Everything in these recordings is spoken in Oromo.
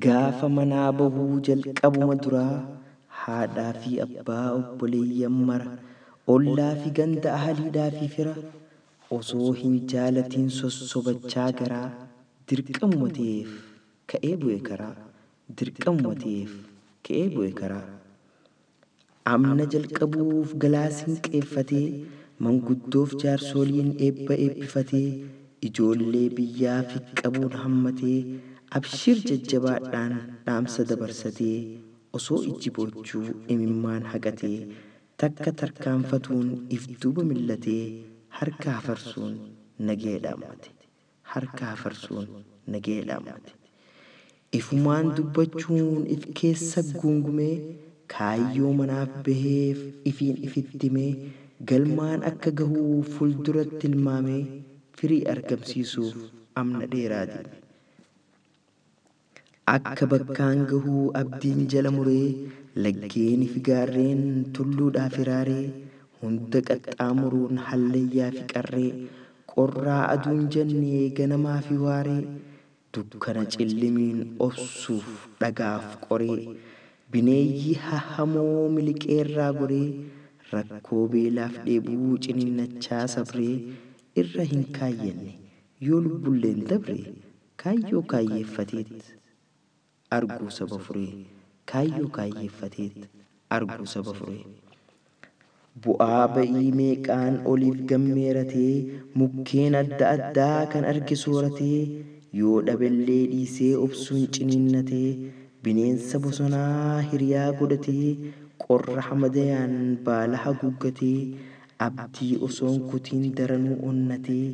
Gaafa manaa bahuu jalqabuma duraa haadhaa fi abbaa obboleeyyan mara ollaa fi ganda ahaliidhaa fi fira osoo hin jaalatiin sossobachaa garaa dirqamuma ta'eef ka'ee bu'e karaa dirqamuma ta'eef ka'ee bu'e karaa. Amna jalqabuuf galaa sinqeeffatee manguddoof jaarsoliin eebba eebbifatee ijoollee biyyaa fi qabuun hammatee abshir jajjabaadhaan dhaamsa dabarsatee osoo ijji boochuu imimmaan haqatee takka tarkaanfatuun if duuba millatee harka hafarsuun nagee dhaammate harka hafarsuun nagee dhaammate. Ifumaan dubbachuun if keessa guungumee kaayyoo manaaf baheef ifiin ifitti himee galmaan akka gahuu fuulduratti tilmaamee firii argamsiisuuf amna dheeraa deeme. Akka bakkaan gahuu abdiin jala muree laggeeni fi gaarreen tulluudhaa firaaree hunda qaxxaamuruun hallayyaa fi qarree qorraa aduun jennee ganamaa fi waaree dukkana cillimiin obsuuf dhagaaf qoree bineeyyii hahhamoo miliqeerraa goree rakkoo beelaaf dheebuu ciniinnachaa sabree irra hin kaayyanne yoo lubbulleen dabre kaayyoo kaayyeeffateet arguu saba furee kaayyoo kaayyeeffateet arguu saba furee. Bu'aa ba'ii meeqaan oliif gammeeratee mukkeen adda addaa kan arge sooratee yoo dhabellee dhiisee obsuun ciniinnatee bineensa bosonaa hiriyaa godhatee qorra hamadayaan baala haguuggatee abdii osoon kutiin daranuu onnatee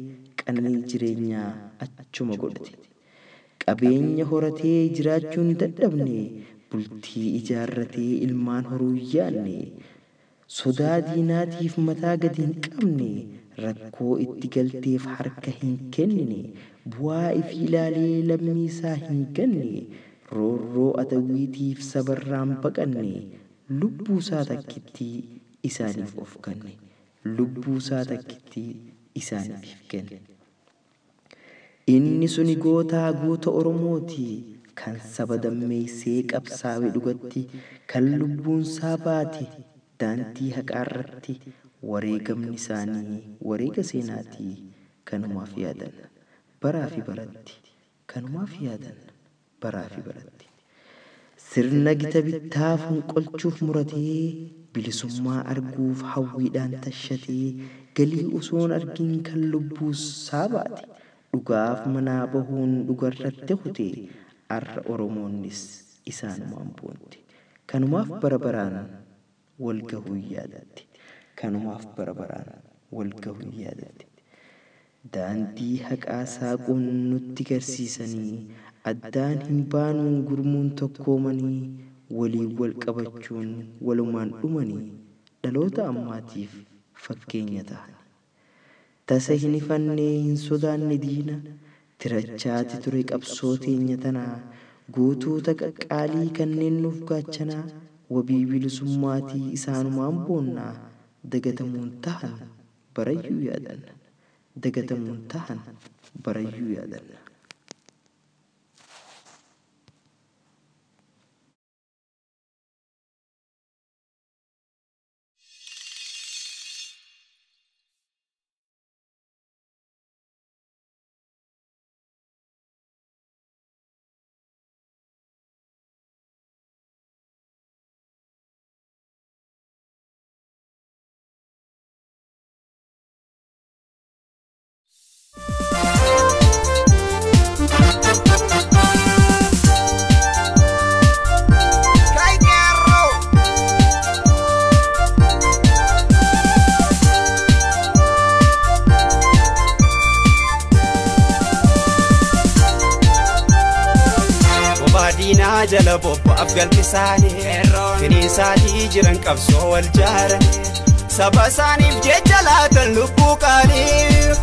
qananii jireenyaa achuma godhate. Qabeenya horatee jiraachuun dadhabne bultii ijaarratee ilmaan horuu yaanne sodaa diinaatiif mataa gadi hin qabne rakkoo itti galteef harka hin kennine bu'aa ifii ilaalee lammii isaa hin ganne roorroo adawwiitiif sabarraan baqanne lubbuu isaa takkittii isaaniif of kenne lubbuu isaa takkittii isaaniif kenne. Inni suni gootaa goota Oromooti kan saba dammeessee qabsaa'e dhugatti kan lubbuunsaa baate daandii haqaarratti wareegamni isaanii wareega seenaatii kanumaaf yaadanna baraa fi baratti kanumaaf yaadanna baraa fi baratti. Sirna gita bittaa fonqolchuuf muratee bilisummaa arguuf hawwiidhaan tashatee galii osoon argin kan lubbuusaa baate dhugaaf manaa bahuun dhugarratti kutee arra Oromoonnis isaanumaan boonte. Kanumaaf bara baraan wal gahuu yaadatti. Kanumaaf bara baraan wal gahuu yaadatti. Daandii haqaa saaquun nutti garsiisanii addaan hin baanuun gurmuun tokkoomanii waliin wal qabachuun walumaan dhumanii dhaloota ammaatiif fakkeenya ta'an. Tasa hin ifannee hin sodaanne diina tirachaati ture qabsoo teenya tanaa gootota qaqqaalii kanneen nuuf gaachanaa wabii bilisummaatii isaanumaan boonnaa dagatamuun tahan barayyuu yaadanna dagatamuun tahan barayyuu yaadanna. Jala bobbaaf galfisaanii finiisaatii jiran qabsoo wal jaaranii saba isaaniif jecha laatan lubbuu qaalii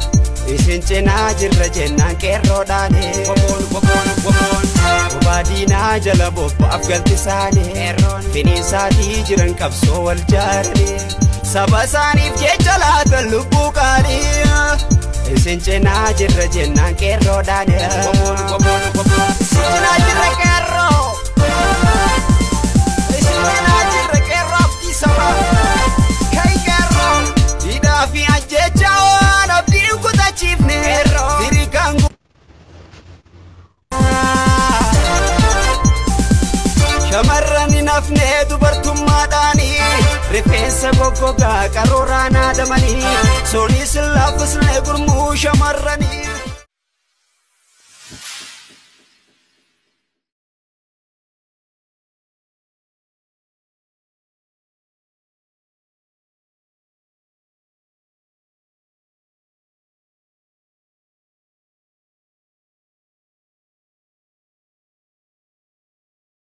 isin cinaa jirra jennaan qeerroodhaanii bobaa diinaa jala bobbaaf galfisaanii finiisaatii jiran qabsoo wal jaaranii saba isaaniif jecha laatan lubbuu qaalii isin cinaa jirra jennaan qeerroodhaanii. Isin cinaa jirra qeerroo. Rifeensa goggogaa qaruuraan haadamanii, Sunis laafisnee gurmuu shamarranii.